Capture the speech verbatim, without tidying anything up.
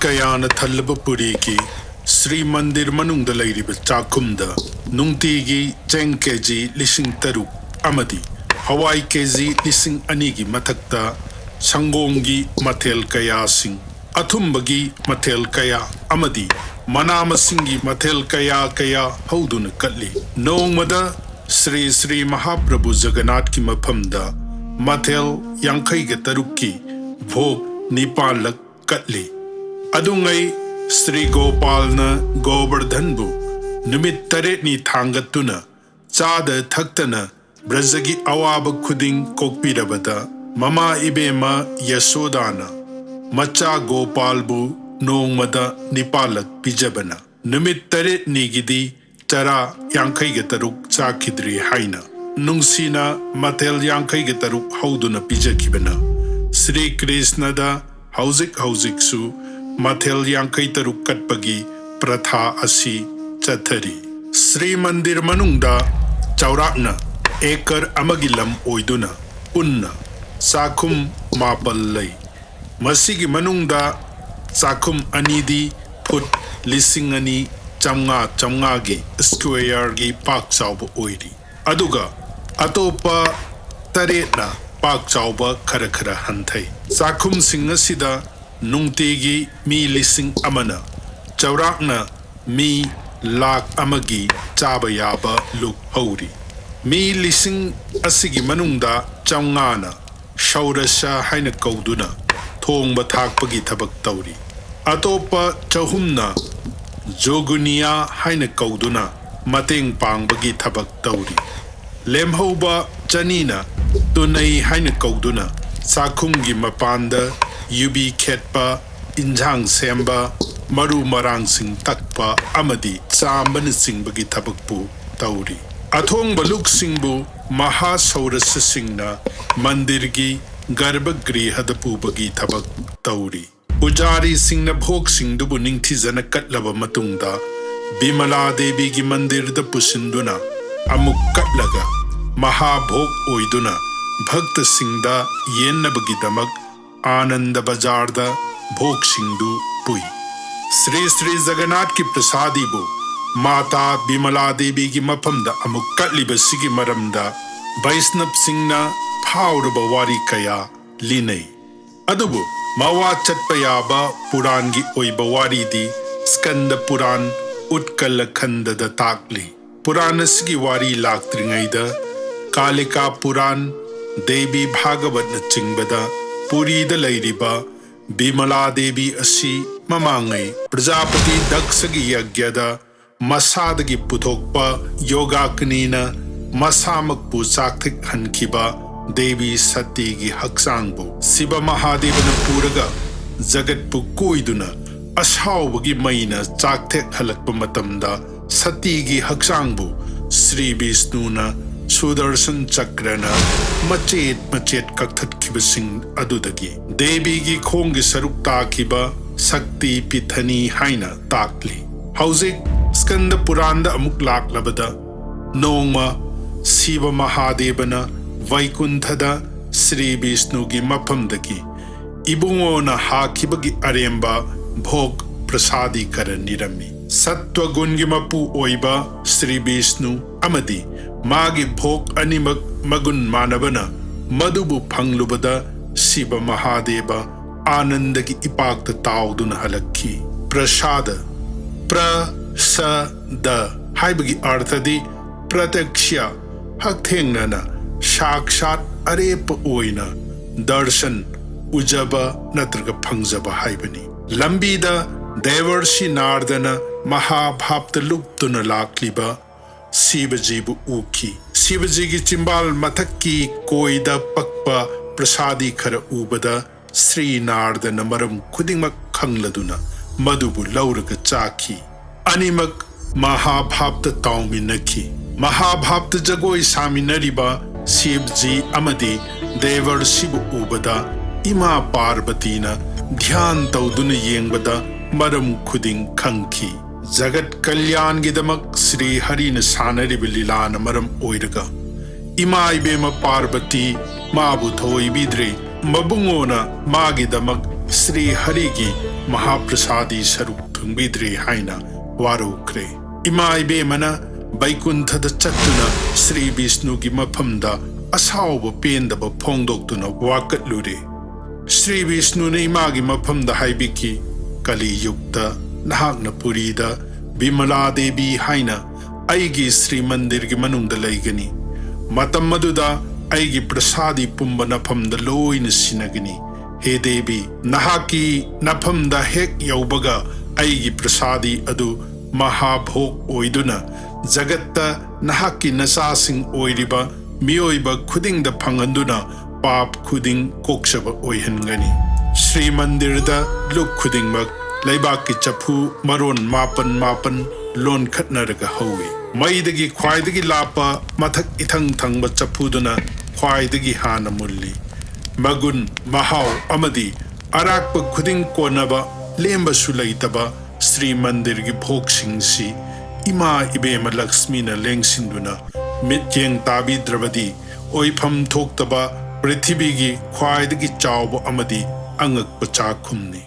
ꯀꯌꯥꯅ ꯊꯜꯂꯕ ꯄꯨꯔꯤꯒꯤ ꯁ꯭ꯔꯤ ꯃꯟꯗꯤꯔ ꯃꯅꯨꯡꯗ ꯂꯩꯔꯤꯕ ꯆꯥꯛꯈꯨꯝꯗ ꯅꯨꯡꯇꯤꯒꯤ ꯆꯦꯡ ꯀꯦ ꯖꯤ ꯂꯤꯁꯤꯡ ꯇꯔꯨꯛ ꯑꯃꯗꯤ ꯍꯋꯥꯏ ꯀꯦ ꯖꯤ ꯂꯤꯁꯤꯡ ꯑꯅꯤꯒꯤ ꯃꯊꯛꯇ ꯁꯪꯒꯣꯝꯒꯤ ꯃꯊꯦꯜ ꯀꯌꯥꯁꯤꯡ, ꯑꯊꯨꯝꯕꯒꯤ ꯃꯊꯦꯜ ꯀꯌꯥ ꯑꯃꯗꯤ ꯃꯅꯥ ꯃꯁꯤꯡꯒꯤ ꯃꯊꯦꯜ ꯀꯌꯥ ꯀꯌꯥ ꯍꯧꯗꯨꯅ ꯀꯠꯂꯤ꯫ ꯅꯣꯡꯃꯗ ꯁ꯭ꯔꯤ ꯁ꯭ꯔꯤ ꯃꯍꯥꯄ꯭ꯔꯚꯨ ꯖꯒꯟꯅꯥꯊꯀꯤ ꯃꯐꯝꯗ ꯃꯊꯦꯜ ꯌꯥꯡꯈꯩꯒ ꯇꯔꯨꯛꯀꯤ ꯚꯣꯒ ꯅꯤꯄꯥꯜꯂꯛ ꯀꯠꯂꯤ꯫ ꯑꯗꯨꯉꯩ ꯁ꯭ꯔꯤ ꯒꯣꯄꯥꯜꯅ ꯒꯣꯕꯔꯙꯟꯕꯨ ꯅꯨꯃꯤꯠ ꯇꯔꯦꯠꯅꯤ ꯊꯥꯡꯒꯠꯇꯨꯅ ꯆꯥꯗ ꯊꯛꯇꯅ ꯕ꯭ꯔꯖꯒꯤ ꯑꯋꯥꯕ ꯈꯨꯗꯤꯡ ꯀꯣꯛꯄꯤꯔꯕꯗ ꯃꯃꯥ ꯏꯕꯦꯝꯃ ꯌꯁꯣꯗꯥꯅ ꯃꯆꯥ ꯒꯣꯄꯥꯜꯕꯨ ꯅꯣꯡꯃꯗ ꯅꯤꯄꯥꯜꯂꯛ ꯄꯤꯖꯕꯅ ꯅꯨꯃꯤꯠ ꯇꯔꯦꯠꯅꯤꯒꯤꯗꯤ ꯆꯔꯥ ꯌꯥꯡꯈꯩꯒ ꯇꯔꯨꯛ ꯆꯥꯈꯤꯗ꯭ꯔꯤ ꯍꯥꯏꯅ ꯅꯨꯡꯁꯤꯅ ꯃꯊꯦꯜ ꯌꯥꯡꯈꯩꯒ ꯇꯔꯨꯛ ꯍꯧꯗꯨꯅ ꯄꯤꯖꯈꯤꯕꯅ ꯁ꯭ꯔꯤ ꯀ꯭ꯔꯤꯁꯅꯗ ꯍꯧꯖꯤꯛ ꯍꯧꯖꯤꯛꯁꯨ ꯃꯊꯦꯜ ꯌꯥꯡꯈꯩ ꯇꯔꯨꯛ ꯀꯠꯄꯒꯤ ꯄ꯭ꯔꯊꯥ ꯑꯁꯤ ꯆꯠꯊꯔꯤ꯫ ꯁ꯭ꯔꯤ ꯃꯟꯗꯤꯔ ꯃꯅꯨꯡꯗ ꯆꯥꯎꯔꯥꯛꯅ ꯑꯦꯀꯔ ꯑꯃꯒꯤ ꯂꯝ ꯑꯣꯏꯗꯨꯅ ꯄꯨꯟꯅ ꯆꯥꯛꯈꯨꯝ ꯃꯥꯄꯜ ꯂꯩ꯫ ꯃꯁꯤꯒꯤ ꯃꯅꯨꯡꯗ ꯆꯥꯛꯈꯨꯝ ꯑꯅꯤꯗꯤ ꯐꯨꯠ ꯂꯤꯁꯤꯡ ꯑꯅꯤ ꯆꯥꯝꯃꯉꯥ ꯆꯥꯝꯃꯉꯥꯒꯤ ꯁ꯭ꯀ꯭ꯋꯦꯌꯔꯒꯤ ꯄꯥꯛ ꯆꯥꯎꯕ ꯑꯣꯏꯔꯤ꯫ ꯑꯗꯨꯒ ꯑꯇꯣꯞꯄ ꯇꯔꯦꯠꯅ ꯄꯥꯛ ꯆꯥꯎꯕ ꯈꯔ ꯈꯔ ꯍꯟꯊꯩ꯫ ꯆꯥꯛꯈꯨꯝꯁꯤꯡ ꯑꯁꯤꯗ ꯅꯨꯡꯇꯤꯒꯤ ꯃꯤ ꯂꯤꯁꯤꯡ ꯑꯃꯅ ꯆꯥꯎꯔꯥꯛꯅ ꯃꯤ ꯂꯥꯈ ꯑꯃꯒꯤ ꯆꯥꯕ ꯌꯥꯕ ꯂꯨꯞ ꯍꯧꯔꯤ꯫ ꯃꯤ ꯂꯤꯁꯤꯡ ꯑꯁꯤꯒꯤ ꯃꯅꯨꯡꯗ ꯆꯥꯝꯃꯉꯥꯅ ꯁꯧꯔꯁ ꯍꯥꯏꯅ ꯀꯧꯗꯨꯅ ꯊꯣꯡꯕ ꯊꯥꯛꯄꯒꯤ ꯊꯕꯛ ꯇꯧꯔꯤ꯫ ꯑꯇꯣꯞꯄ ꯆꯍꯨꯝꯅ ꯖꯣꯒꯨꯅꯤꯌꯥ ꯍꯥꯏꯅ ꯀꯧꯗꯨꯅ ꯃꯇꯦꯡ ꯄꯥꯡꯕꯒꯤ ꯊꯕꯛ ꯇꯧꯔꯤ꯫ ꯂꯦꯝꯍꯧꯕ ꯆꯅꯤꯅ ꯇꯨꯅꯩ ꯍꯥꯏꯅ ꯀꯧꯗꯨꯅ ꯆꯥꯛꯈꯨꯝꯒꯤ ꯃꯄꯥꯟꯗ ꯌꯨꯕꯤ ꯈꯦꯠꯄ, ꯏꯟꯖꯥꯡ ꯁꯦꯝꯕ, ꯃꯔꯨ ꯃꯔꯥꯡꯁꯤꯡ ꯇꯛꯄ ꯑꯃꯗꯤ ꯆꯥꯝꯕꯅꯆꯤꯡꯕꯒꯤ ꯊꯕꯛꯄꯨ ꯇꯧꯔꯤ꯫ ꯑꯊꯣꯡꯕ ꯂꯨꯛꯁꯤꯡꯕꯨ ꯃꯍꯥꯁꯧꯔꯁꯁꯤꯡꯅ ꯃꯟꯗꯤꯔꯒꯤ ꯒꯔꯚꯒ꯭ꯔꯤꯍꯗ ꯄꯨꯕꯒꯤ ꯊꯕꯛ ꯇꯧꯔꯤ꯫ ꯄꯨꯖꯥꯔꯤꯁꯤꯡꯅ ꯚꯣꯒꯁꯤꯡꯗꯨꯕꯨ ꯅꯤꯡꯊꯤꯖꯅ ꯀꯠꯂꯕ ꯃꯇꯨꯡꯗ ꯕꯤꯃꯂꯥ ꯗꯦꯕꯤꯒꯤ ꯃꯟꯗꯤꯔꯗ ꯄꯨꯁꯤꯟꯗꯨꯅ ꯑꯃꯨꯛ ꯀꯠꯂꯒ ꯃꯍꯥꯚꯣꯒ ꯑꯣꯏꯗꯨꯅ ꯚꯛꯇꯁꯤꯡꯗ ꯌꯦꯟꯅꯕꯒꯤꯗꯃꯛ ꯑꯥꯅꯟꯗ ꯕꯖꯥꯔꯗ ꯚꯣꯒꯁꯤꯡꯗꯨ ꯄꯨꯏ꯫ ꯁ꯭ꯔꯤ ꯁ꯭ꯔꯤ ꯖꯒꯟꯅꯥꯊꯀꯤ ꯄ꯭ꯔꯁꯥꯗꯤꯕꯨ ꯃꯥꯇꯥ ꯕꯤꯃꯂꯥ ꯗꯦꯕꯤꯒꯤ ꯃꯐꯝꯗ ꯑꯃꯨꯛ ꯀꯠꯂꯤꯕꯁꯤꯒꯤ ꯃꯔꯝꯗ ꯕꯩꯁꯅꯕꯁꯤꯡꯅ ꯐꯥꯎꯔꯕ ꯋꯥꯔꯤ ꯀꯌꯥ ꯂꯤꯅꯩ꯫ ꯑꯗꯨꯕꯨ ꯃꯋꯥ ꯆꯠꯄ ꯌꯥꯕ ꯄꯨꯔꯥꯟꯒꯤ ꯑꯣꯏꯕ ꯋꯥꯔꯤꯗꯤ ꯁ꯭ꯀꯟꯗ ꯄꯨꯔꯥꯟ ꯎꯠꯀꯂ ꯈꯟꯗꯗ ꯇꯥꯛꯂꯤ꯫ ꯄꯨꯔꯥꯟ ꯑꯁꯤꯒꯤ ꯋꯥꯔꯤ ꯂꯥꯛꯇ꯭ꯔꯤꯉꯩꯗ ꯀꯥꯂꯤꯀꯥ ꯄꯨꯔꯥꯟ, ꯗꯦꯕꯤ ꯚꯥꯒꯕꯠꯅꯆꯤꯡꯕꯗ ꯄꯨꯔꯤꯗ ꯂꯩꯔꯤꯕ ꯕꯤꯃꯂꯥ ꯗꯦꯕꯤ ꯑꯁꯤ ꯃꯃꯥꯡꯉꯩ ꯄ꯭ꯔꯖꯥꯄꯇꯤ ꯗꯛꯁꯒꯤ ꯌꯖ꯭ઞꯗ ꯃꯁꯥꯗꯒꯤ ꯄꯨꯊꯣꯛꯄ ꯌꯣꯒꯥꯒ꯭ꯅꯤꯅ ꯃꯁꯥꯃꯛꯄꯨ ꯆꯥꯛꯊꯦꯛꯍꯟꯈꯤꯕ ꯗꯦꯕꯤ ꯁꯇꯤꯒꯤ ꯍꯛꯆꯥꯡꯕꯨ ꯁꯤꯕ ꯃꯍꯥꯗꯦꯕꯅ ꯄꯨꯔꯒ ꯖꯒꯠꯄꯨ ꯀꯣꯏꯗꯨꯅ ꯑꯁꯥꯎꯕꯒꯤ ꯃꯩꯅ ꯆꯥꯛꯊꯦꯛꯍꯜꯂꯛꯄ ꯃꯇꯝꯗ ꯁꯇꯤꯒꯤ ꯍꯛꯆꯥꯡꯕꯨ ꯁ꯭ꯔꯤ ꯕꯤꯁꯅꯨꯅ ꯁꯨꯗꯔꯁꯟ ꯆꯀ꯭ꯔꯅ ꯃꯆꯦꯠ ꯃꯆꯦꯠ ꯀꯛꯊꯠꯈꯤꯕꯁꯤꯡ ꯑꯗꯨꯗꯒꯤ ꯗꯦꯕꯤꯒꯤ ꯈꯣꯡꯒꯤ ꯁꯔꯨꯛ ꯇꯥꯈꯤꯕ ꯁꯛꯇꯤ ꯄꯤꯊꯅꯤ ꯍꯥꯏꯅ ꯇꯥꯛꯂꯤ꯫ ꯍꯧꯖꯤꯛ ꯁ꯭ꯀꯟꯗ ꯄꯨꯔꯥꯟꯗ ꯑꯃꯨꯛ ꯂꯥꯛꯂꯕꯗ, ꯅꯣꯡꯃ ꯁꯤꯕ ꯃꯍꯥꯗꯦꯕꯅ ꯚꯩꯀꯨꯟꯊꯗ ꯁ꯭ꯔꯤ ꯕꯤꯁꯅꯨꯒꯤ ꯃꯐꯝꯗꯒꯤ ꯏꯕꯨꯡꯉꯣꯅ ꯍꯥꯈꯤꯕꯒꯤ ꯑꯔꯦꯝꯕ ꯚꯣꯒ ꯄ꯭ꯔꯁꯥꯗꯤ ꯈꯔ ꯅꯤꯔꯝꯃꯤ꯫ ꯁꯠꯇ꯭ꯋꯒꯨꯟꯒꯤ ꯃꯄꯨ ꯑꯣꯏꯕ ꯁ꯭ꯔꯤ ꯕꯤꯁꯅꯨ ꯑꯃꯗꯤ ꯃꯥꯒꯤ ꯚꯣꯒ ꯑꯅꯤꯃꯛ ꯃꯒꯨꯟ ꯃꯥꯟꯅꯕꯅ ꯃꯗꯨꯕꯨ ꯐꯪꯂꯨꯕꯗ ꯁꯤꯕ ꯃꯍꯥꯗꯦꯕ ꯑꯥꯅꯟꯗꯒꯤ ꯏꯄꯥꯛꯇ ꯇꯥꯎꯗꯨꯅ ꯍꯜꯂꯛꯈꯤ꯫ ꯄ꯭ꯔꯁꯥꯗ, ꯄ꯭ꯔ ꯁ ꯗ ꯍꯥꯏꯕꯒꯤ ꯑꯔꯊꯗꯤ ꯄ꯭ꯔꯇꯛꯁ꯭ꯌ, ꯍꯛꯊꯦꯡꯅꯅ, ꯁꯥꯛꯁꯥꯠ ꯑꯔꯦꯞꯄ ꯑꯣꯏꯅ ꯗꯔꯁꯟ, ꯎꯖꯕ ꯅꯠꯇ꯭ꯔꯒ ꯐꯪꯖꯕ ꯍꯥꯏꯕꯅꯤ꯫ ꯂꯝꯕꯤꯗ ꯗꯦꯕꯔꯁꯤ ꯅꯥꯔꯗꯅ ꯃꯍꯥꯚꯥꯞꯇ ꯂꯨꯞꯇꯨꯅ ꯂꯥꯛꯂꯤꯕ ꯁꯤꯕꯖꯤꯕꯨ ꯎꯈꯤ꯫ ꯁꯤꯕꯖꯤꯒꯤ ꯆꯤꯝꯕꯥꯜ ꯃꯊꯛꯀꯤ ꯀꯣꯏꯗ ꯄꯛꯄ ꯄ꯭ꯔꯁꯥꯗꯤ ꯈꯔ ꯎꯕꯗ ꯁ꯭ꯔꯤ ꯅꯥꯔꯗꯅ ꯃꯔꯝ ꯈꯨꯗꯤꯡꯃꯛ ꯈꯪꯂꯗꯨꯅ ꯃꯗꯨꯕꯨ ꯂꯧꯔꯒ ꯆꯥꯈꯤ꯫ ꯑꯅꯤꯃꯛ ꯃꯍꯥꯚꯥꯞꯇ ꯇꯥꯎꯃꯤꯟꯅꯈꯤ꯫ ꯃꯍꯥꯚꯥꯞꯇ ꯖꯒꯣꯏ ꯁꯥꯃꯤꯟꯅꯔꯤꯕ ꯁꯤꯕꯖꯤ ꯑꯃꯗꯤ ꯗꯦꯕꯔꯁꯤꯕꯨ ꯎꯕꯗ ꯏꯃꯥ ꯄꯥꯔꯕꯇꯤꯅ ꯙ꯭ꯌꯥꯟ ꯇꯧꯗꯨꯅ ꯌꯦꯡꯕꯗ ꯃꯔꯝ ꯈꯨꯗꯤꯡ ꯈꯪꯈꯤ꯫ ꯖꯒꯠ ꯀꯜꯌꯥꯟꯒꯤꯗꯃꯛ ꯁ꯭ꯔꯤ ꯍꯔꯤꯅ ꯁꯥꯟꯅꯔꯤꯕ ꯂꯤꯂꯥꯅ ꯃꯔꯝ ꯑꯣꯏꯔꯒ ꯏꯃꯥ ꯏꯕꯦꯝꯃ ꯄꯥꯔꯕꯇꯤ ꯃꯥꯕꯨ ꯊꯑꯣꯏꯕꯤꯗ꯭ꯔꯦ꯫ ꯃꯕꯨꯡꯉꯣꯅ ꯃꯥꯒꯤꯗꯃꯛ ꯁ꯭ꯔꯤ ꯍꯔꯤꯒꯤ ꯃꯍꯥꯄ꯭ꯔꯁꯥꯗꯤ ꯁꯔꯨꯛ ꯊꯨꯡꯕꯤꯗ꯭ꯔꯦ ꯍꯥꯏꯅ ꯋꯥꯔꯧꯈ꯭ꯔꯦ꯫ ꯏꯃꯥ ꯏꯕꯦꯝꯃꯅ ꯕꯩꯀꯨꯟꯊꯗ ꯆꯠꯇꯨꯅ ꯁ꯭ꯔꯤ ꯕꯤꯁꯅꯨꯒꯤ ꯃꯐꯝꯗ ꯑꯁꯥꯎꯕ ꯄꯦꯟꯗꯕ ꯐꯣꯡꯗꯣꯛꯇꯨꯅ ꯋꯥꯀꯠꯂꯨꯔꯦ꯫ ꯁ꯭ꯔꯤ ꯕꯤꯁꯅꯨꯅ ꯏꯃꯥꯒꯤ ꯃꯐꯝꯗ ꯍꯥꯏꯕꯤꯈꯤ, "ꯀꯂꯤ ꯌꯨꯒꯇ ꯅꯍꯥꯛꯅ ꯄꯨꯔꯤꯗ ꯕꯤꯃꯂꯥ ꯗꯦꯕꯤ ꯍꯥꯏꯅ ꯑꯩꯒꯤ ꯁ꯭ꯔꯤ ꯃꯟꯗꯤꯔꯒꯤ ꯃꯅꯨꯡꯗ ꯂꯩꯒꯅꯤ꯫ ꯃꯇꯝ ꯑꯗꯨꯗ ꯑꯩꯒꯤ ꯄ꯭ꯔꯁꯥꯗꯤ ꯄꯨꯝꯕ ꯅꯐꯝꯗ ꯂꯣꯏꯅ ꯁꯤꯟꯅꯒꯅꯤ꯫ ꯍꯦ ꯗꯦꯕꯤ, ꯅꯍꯥꯛꯀꯤ ꯅꯐꯝꯗ ꯍꯦꯛ ꯌꯧꯕꯒ ꯑꯩꯒꯤ ꯄ꯭ꯔꯁꯥꯗꯤ ꯑꯗꯨ ꯃꯍꯥꯚꯣꯛ ꯑꯣꯏꯗꯨꯅ ꯖꯒꯠꯇ ꯅꯍꯥꯛꯀꯤ ꯅꯆꯥꯁꯤꯡ ꯑꯣꯏꯔꯤꯕ ꯃꯤꯑꯣꯏꯕ ꯈꯨꯗꯤꯡꯗ ꯐꯪꯍꯟꯗꯨꯅ ꯄꯥꯞ ꯈꯨꯗꯤꯡ ꯀꯣꯛꯆꯕ ꯑꯣꯏꯍꯟꯒꯅꯤ"꯫ ꯁ꯭ꯔꯤ ꯃꯟꯗꯤꯔꯗ ꯂꯨꯞ ꯈꯨꯗꯤꯡꯃꯛ ꯂꯩꯕꯥꯛꯀꯤ ꯆꯐꯨ ꯃꯔꯣꯟ ꯃꯥꯄꯟ ꯃꯥꯄꯟ ꯂꯣꯟꯈꯠꯅꯔꯒ ꯍꯧꯏ꯫ ꯃꯩꯗꯒꯤ ꯈ꯭ꯋꯥꯏꯗꯒꯤ ꯂꯥꯞꯄ ꯃꯊꯛ ꯏꯊꯪ ꯊꯪꯕ ꯆꯐꯨꯗꯨꯅ ꯈ꯭ꯋꯥꯏꯗꯒꯤ ꯍꯥꯟꯅ ꯃꯨꯜꯂꯤ꯫ ꯃꯒꯨꯟ, ꯃꯍꯥꯎ ꯑꯃꯗꯤ ꯑꯔꯥꯛꯄ ꯈꯨꯗꯤꯡ ꯀꯣꯟꯅꯕ ꯂꯦꯝꯕꯁꯨ ꯂꯩꯇꯕ ꯁ꯭ꯔꯤ ꯃꯟꯗꯤꯔꯒꯤ ꯚꯣꯒꯁꯤꯡꯁꯤ ꯏꯃꯥ ꯏꯕꯦꯝꯃ ꯂꯛꯁꯃꯤꯅ ꯂꯦꯡꯁꯤꯟꯗꯨꯅ ꯃꯤꯠꯌꯦꯡ ꯇꯥꯕꯤꯗ꯭ꯔꯕꯗꯤ ꯑꯣꯏꯐꯝ ꯊꯣꯛꯇꯕ ꯄ꯭ꯔꯤꯊꯤꯕꯤꯒꯤ ꯈ꯭ꯋꯥꯏꯗꯒꯤ ꯆꯥꯎꯕ ꯑꯃꯗꯤ ꯑꯉꯛꯄ ꯆꯥꯛꯈꯨꯝꯅꯤ꯫